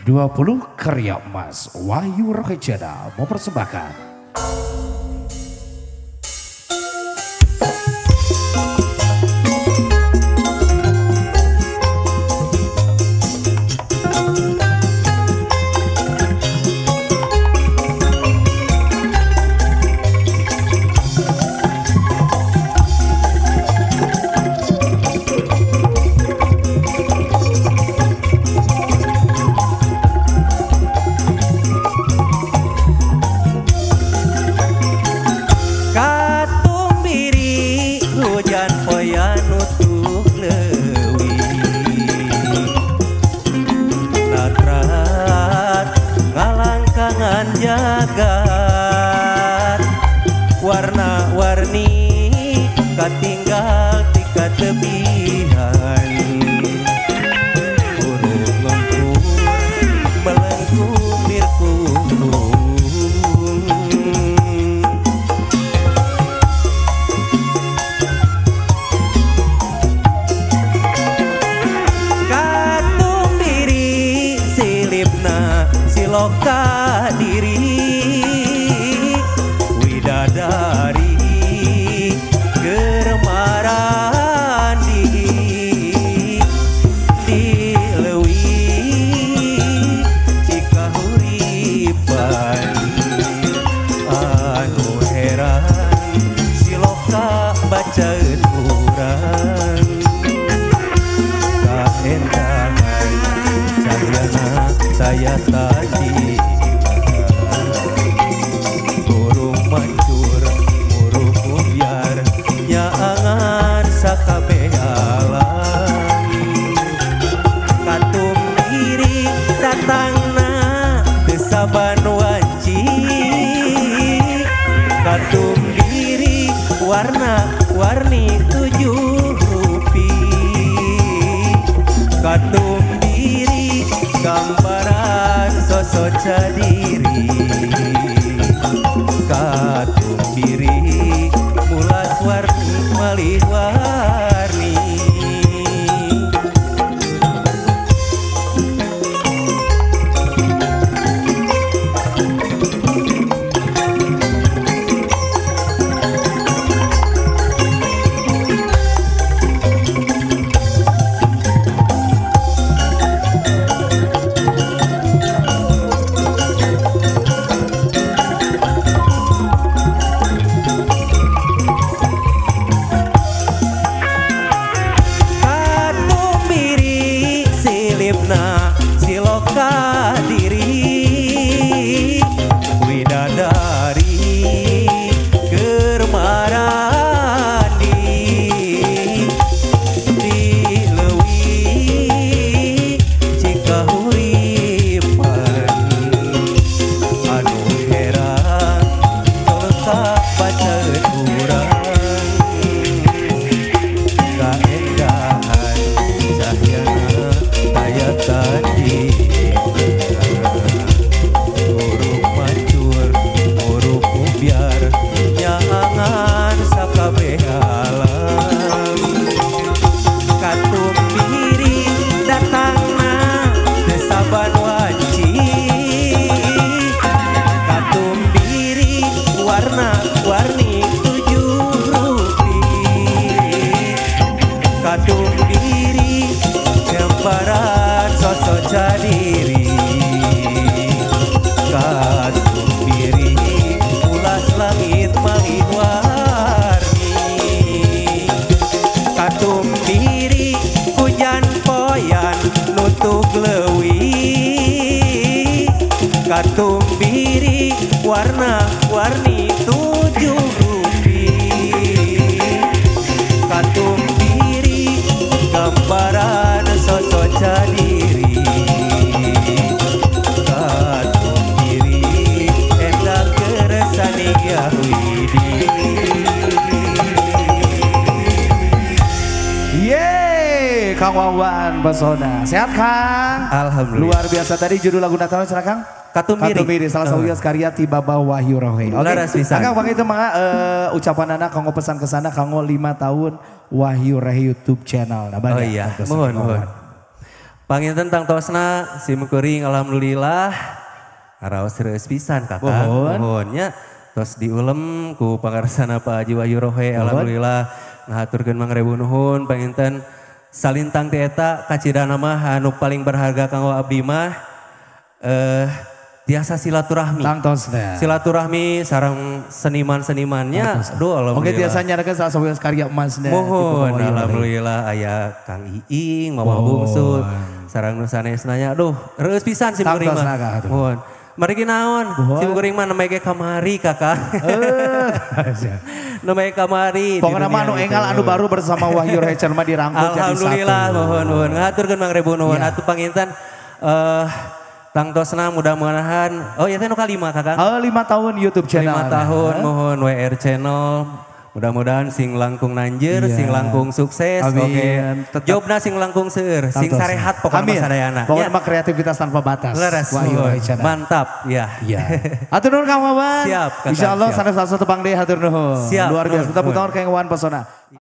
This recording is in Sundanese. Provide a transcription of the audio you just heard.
20 karya emas Wahyu Rohejana mempersembahkan. Jagat warna-warni katinggal tika tebihan burung ngempur melengkung lirkung katum diri silipna siloka diri widadari germaran di leuwi Cikahuripan anu heran siloka bacaeun urang kaendahan cahyana saya tadi burung mancur murung biar nyaangan sakabeh alam katum diri datangna teu saban wanci katum diri warna-warni tujuh rupi katum diri gambaran sosok cadiri katum diri mulas warni malih warni. Siloka diri widadari germaran di leuwi Cikahuripan anu heran tolka bacaeun urang kaendahan cahyana taya tadi burung mancur burung biar nyaangan sakabeh alam katum diri datangna teu saban wanci katum diri warna-warni tujuh rupi katum diri gambaran sosok cadiri katum diri ulas langit malih warni katum diri hujan poyan nutug leuwi katum diri warna-warni tujuh rupi katum diri gambaran sosok cadiri katum diri endah keresani Yahudi. Yeay, Kang Wawan Pesona. Sehat Kang? Alhamdulillah. Luar biasa tadi judul lagu Natal silakan Kang? Katum Diri. Salah satu karya Tibaba Wahyu Rohe. Oke. Kang bang itu mah ucapan anak kanggo pesan ke sana kanggo 5 tahun Wahyu Rohe YouTube channel. Nah, oh iya, mohon. Panginten tangtosna simkuring alhamdulillah ngaraos reueus pisan Kakang. Nuhun nya tos diulem ku pangarsana Pak Haji Wahyu Rohe alhamdulillah ngahaturkeun mangrebu nuhun panginten salintang ti eta kacidana mah anu paling berharga kanggo abdi mah tiasa silaturahmi. Tangtosna. Silaturahmi sareng seniman-senimannya. Aduh alhamdulillah. Oke tiasa nyarakeun salah satu karya emasna. Mohon alhamdulillah aya Kang Iing, Mama Bungsu, sareng nu sanesna nya. Aduh, reueus pisan simkuring mah. Mohon. Marigi naon? Simkuring mah nembe ge kamari Kakak. Nembe kamari. Pokona mah anu enggal anu baru bersama Wahyu Rohe Channel mah dirangkul jadi satu. Alhamdulillah mohon nuhun. Ngahaturkeun mangrebu nuhun atuh panginten tangtosna mudah-mudahan, oh ya teh nu kalima Kakang. Oh 5 tahun YouTube channel. 5 tahun mohon WR channel. Mudah-mudahan sing langkung nanjeur, sing langkung sukses. Oke. Jobna sing langkung seueur, sing sarehat pokokna mah sadayana. Pokokna mah kreativitas tanpa batas. Leres. Mantap ya. Iya. Hatur nuhun Kang Wawan. Siap. Insyaallah sanes-sanes tepang deui hatur nuhun. Siap. Luar biasa. Tepuk tangan Kang Wawan pesona.